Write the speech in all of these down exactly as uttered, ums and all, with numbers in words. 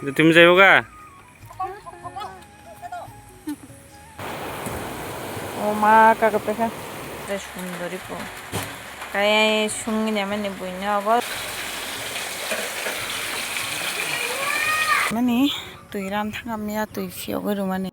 Tumi jaibo ga? O ma, kakwtwi kha. Tei sundori po. Kaya sungni mani buino abo. Mani twi ram thangam ya, twi phiyogwi rwmani.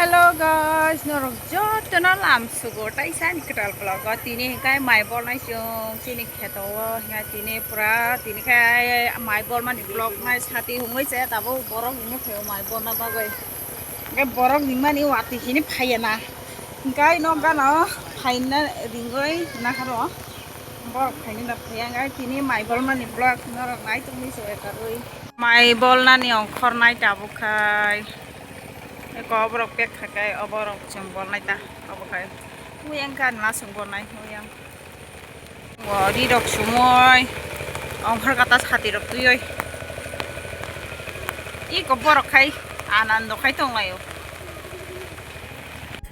Hello guys, norok jotono lamsugo taisa ni kwtal vlog o. Tini hinkhe mai bolnai chwng chini kheto o, hinkhe tini pura tini khe mai bolmani vlog nai sati hwnwi se tabuk borok hwnwi phaio mai bolna bagwi. Hinkhe borok hwnmani watwi hini phaiya na, hinkhe nok gana o phaina ringwi nakharo borok phaina da phaiya, hinkhe tini mai bolmani vlog norok nai tongwi se karwi. Mai bolnani ongkhornai tabuk khai. Eko oborok pek khakai oborok chwng bolnai ta obo khai. Uyang kha na chwng bolnai uyang. Bo ri rok sumoi ongkhor kata sati rok twioi. Iko borok khai anando khai tonglaio.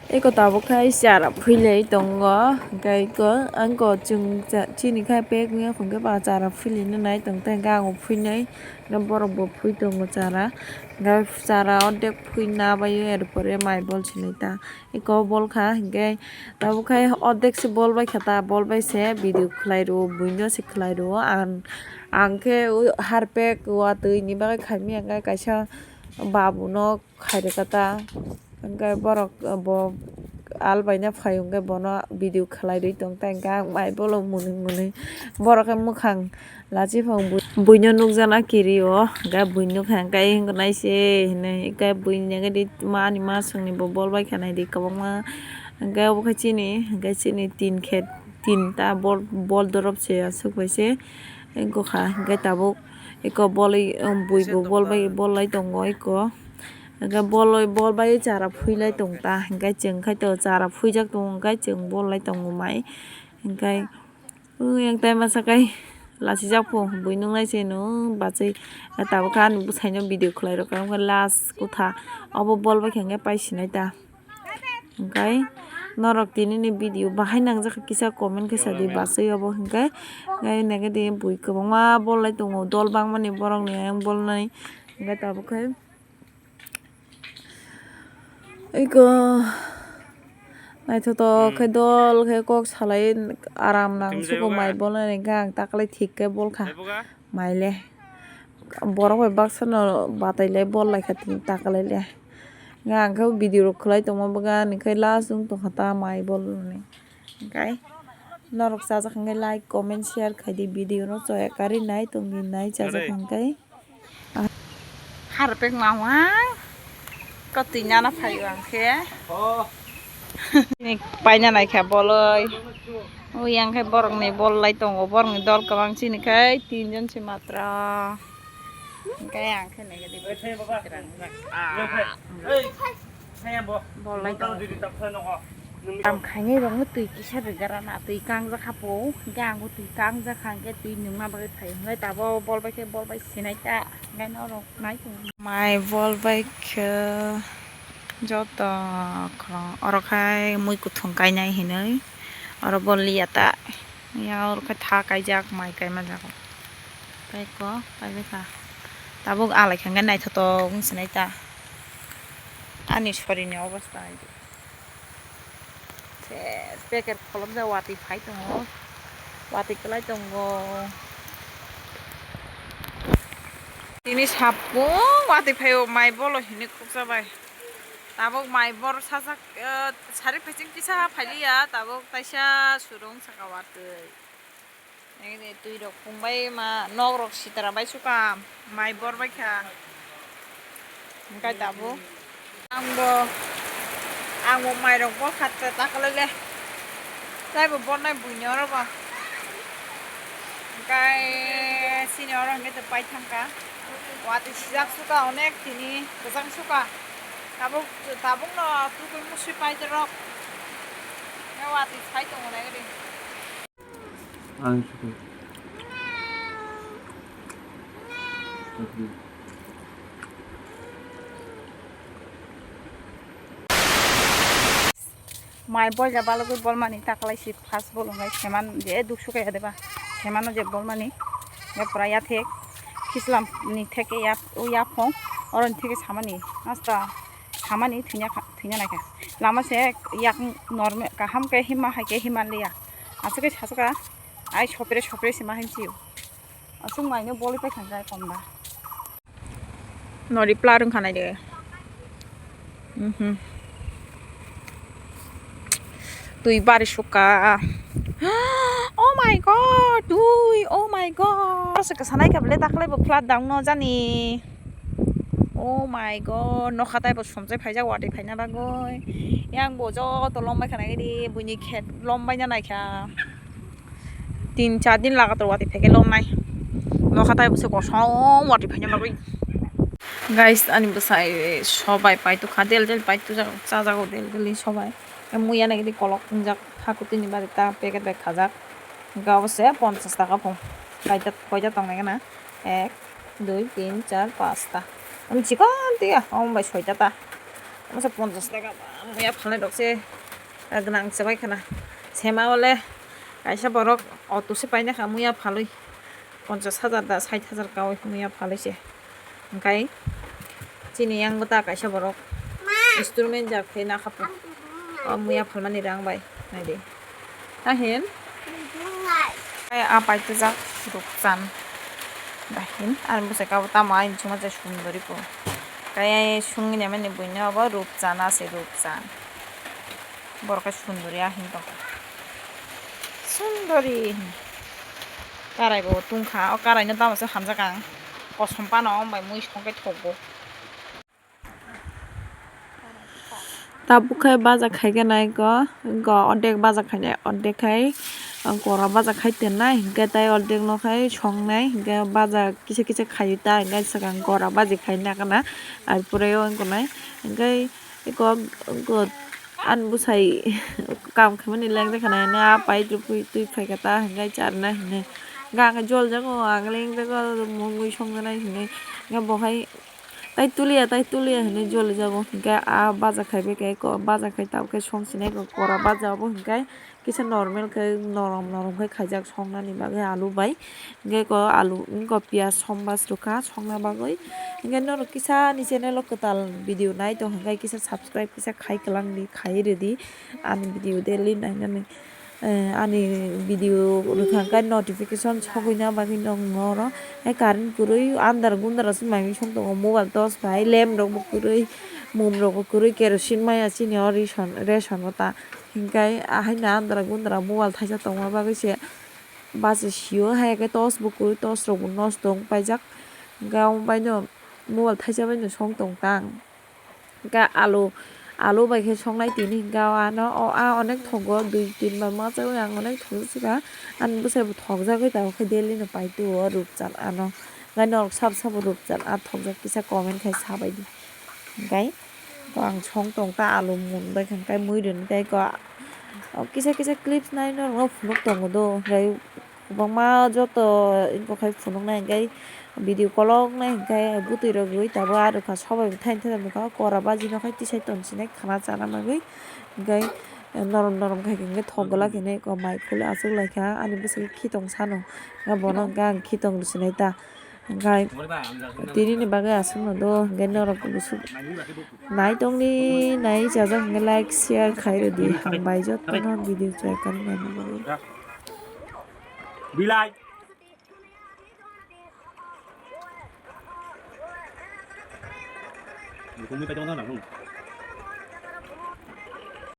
Eko tabuk khai chara philai tongo, hingke eko angko chwng cha-, chini khai pek wngya hwnkhe ba chara philai nai tong tei gango phinai, hingke borok bo phui tongo chara, hingke chara ordek phui na bai o, er pore mai bol sinai ta, eko bol kha, hingke tabuk khai ordek se bol bai kha ta, bol bai se video khlai rwo, buino se khlai rwo, ang, ang khe harpek watwi ni bagwi khaimya hingke kaisa babu no. Khairika ta, hingke borok bo albaina phai hingke bono video khlai rwi tong ta, hingke ang mai bolong mwnwi mwnwi borok khe mwkhang lachiphang bui-, buino nukjakna kiri o, hingke bui nukha hingke hinwi naise hinwi hingke buini agedi mani masongni bo bol bai kha naidi kwbangma, hingke obo khe chini hingke chini tin khe tinta bol, bol dorop se aswk bai se wngkha hingke tabuk eko bolwi bui bo bol bai bol lai tongo eko. Hingke bol, bol bai chara phui lai tong ta, hingke chwng khai to chara phuijak tongo, hingke chwng bol lai tongo mai, hingke yang tai masa kai lachijak po, bui nung nai se no bachai, tabuk khe ani bwsai no video khlai rok, hingke last kotha obo bol bai khe hingke pai sinai ta, hingke norok tini ni video bahai nangjak kha kisa comment khe sa di bachai obo hingke, hingke nai khe di bui kwbangma bol lai tongo, dol bangmani borok ni ayang bol nai, hingke tabuk khe. Eko naithotok khe dol khe kok salai aram nang sugo mai bolnani hwnkhe ang taklai thik khe bolkha mai le borok bai baksa no batai lai bol laikha tini taklai le hwnkhe ang khe video rok khwlai tongma bwkha ani khe last wng tongkha ta mai bolnani hwnkhe norok chajak hwnkhe like comment share khaidi video no choya karwi nai tongdi nai chajak hwnkhe. Harpek mama. Kotwi nana phaio ang khe. Ni paina nai kha boloi. Ui ang khe borok ni bol lai tongo. Borok ni dol kwbang chini khai tin jon se matra. Hingke ang khe nai khe di. Bol lai tongo. Tam khainai rokno twi kisa rwgara na twi kangjak kha po, hingke ang bo twi kangjak kha, hingke twi nungna bagwi phai hwnlai tabok bol bai khe bol bai sinai ta, hingke norok nai tong. Mai bol bai khe joto khorang oro khai mui kuthung kainai hinui oro bol liya ta, ya oro khe tha kaijak mai kaima jaga tei ko kaibai kha tabuk alai khe hingke naithotok wng sinai ta. Ani sorini obostha hai. Se packet kholomjak watwi phai tongo. Watwi kwlai tongo. Tini sapung watwi phaio mai bolo hinwi khuksa bai. Tabuk mai bor sajak, eh, sari phaising kisa phailiya, tabuk taisa surung saka watwi. Nini twi rok pung bai ma nok rok sitra bai suka mai bor bai kha. Hingkai tabuk ang bo, ang bo mai rok bor kha ta, ta kwlai le. Tei bo bor nai buini oro bo. Hingkai sini oro hingke to pai thang kha. Watwi sijak suka onek tini kwchang suka. Tabuk, tabuk no tukui musui pai rok. Watwi sai tongo nai ri. Ang suka. Mai boila balugwi bolmani taklai si first bol wngkha seman je duk sukha ya deba. Semano je bolmani ya pura ya thek kislam ni theke ya o ya phong oro ni theke samani asta samani thwinya kha thwinya naikha lama se yak norme kaham ke hima hai ke hima liya asake sasaka ai sopre sopre se ma hinsiyo asuk mai no boli pai khanjai komba. Nori pla rwng khanai de. Mhm. Twi bari suka. Oh my god, twi, oh my god. Asa ka sanai ka bele taklai bo pla dang no jani. Oh my god, nokha tai bo somjai phaijak watwi phaina bagwi. Yang bo joto lombai khanai di, buini khet lombai na naikha. Tin char din lagatar watwi phaikhe lomnai. Nokha tai bwsai kosong watwi phaina bagwi. Guys, ani bwsai sobai paitukha, del del paitukjak, chajago del del ni sobai. Muya nai gidi kolok wngjak, hakutini bari ta packet bai khajak. Hwnkhe obo se ponchas taka phung. Kaita, koita tongnai gana? Ek, dui, tin, char, pasta. Omo chikon tiya, omo bai soita ta. Omo se ponchas taka, muya phalnai rok se. Gwnang se bai khana. Sema ole kaisa borok auto se paina kha muya phalwi ponchas hajar da sait hajar kawi muya phalwi se. Hwnkhe chini yang bo ta kaisa borok instrument jar khe na kha po. O muya phalmani rang bai nai de. Ahin. Ai a pai tujak rukchan. Dahin ani bwsai kabo tamo aini chuma jai sundori po. Kai sungni mani buino abo rukchan ase rukchan. Borok khe sundori ahin tongkha. Sundori. Karai bo tungkha. O karai no tamo se hamjak ang. Kosom pano om bai mui song khe thogo. Tabuk khe baja khai khe nai ko. Go ordek baja khai nai. Ordek khai gora baja khai tennai. Hinkhe tai ordek no khai song nai. Hinkhe baja kisa kisa khai ta. Hinkhe swkang gora baji khai na kana. Ar pore o wng khe nai. Hinkhe Eko, eko, ani bwsai kam khaimani lengjakha nai hwnwi a pai twi pui twi phaikha ta hinwi charwna hinwi. Hwnkhe ang khe jolijago, ang lengjago, mungwi songjaknai hinwi. Hwnkhe bo hai tai tuliya, tai tuliya hinwi jolijago. Hwnkhe a baja khaibai khe eko, baja khai tabukhe songsinai eko, kora baja obo hwnkhe. Kisa normal khe norom norom khe khaijak songnani bagwi alu bai. Hwnkhe ko alu wngkha piyaj sombas rwkha songna bagwi. Hwnkhe norok kisa ani channel o kwtal video nai tong hwnkhe kisa subscribe kisa khai kwlangdi, khai rwdi. Ani video daily nainani, eh, ani video rwkha hwnkhe notification sogwina bagwi nokno oro. Hai current kwrwi andar gundar se mai song tongo mobile torch bai lamp rok bo kwrwi mum rok bo kwrwi kerosene maya chini o ration, ration o ta. Hinkhe haino andra gundra mobile thaisa tongma bagwi se bacha sio, hai khe torch bo kwrwi, torch rok bo nosto wng paijak. Hinkhe omo baino mobile thaisa baino song tong tang. Hinkhe alu, alu bai khe songnai tini hinkhe o ano o a onek thogo, dui tin bar ma chaui ang onek thogwi sukha. Ani bwsai bo thokjagwi tabukhe daily no pai twi o rupchan ano. Hinkhe norok sabo sabo rupchan a thokjak kisa comment khai sabaidi. Hinkhe. Ko ang song tong ta alu mun bai kha kai mui rini tai ko kisa kisa clips nai norok phunuk tongo do hinkhe kwbangma joto wngkha khai phunuk nai hinkhe video kolok nai hinkhe bwtwi rok rwui tabuk arokha sobai bo thaini thani bwkha kora baji no khai tisai tongsinai khana chana bagwi hinkhe norom norom khai hinkhe thok gwlak hinwi ko mai khulwi achuk lai kha ani bwswk khitong sano bono hinkhe ang khitong rwsinai ta. Hinkhe tini ni bagwi aswk no do, hinkhe norok bwswk nai tongdi, nai chajak hinkhe like, share khai rwdi, hambai jotono video chai kani nani bagwi. Bilai.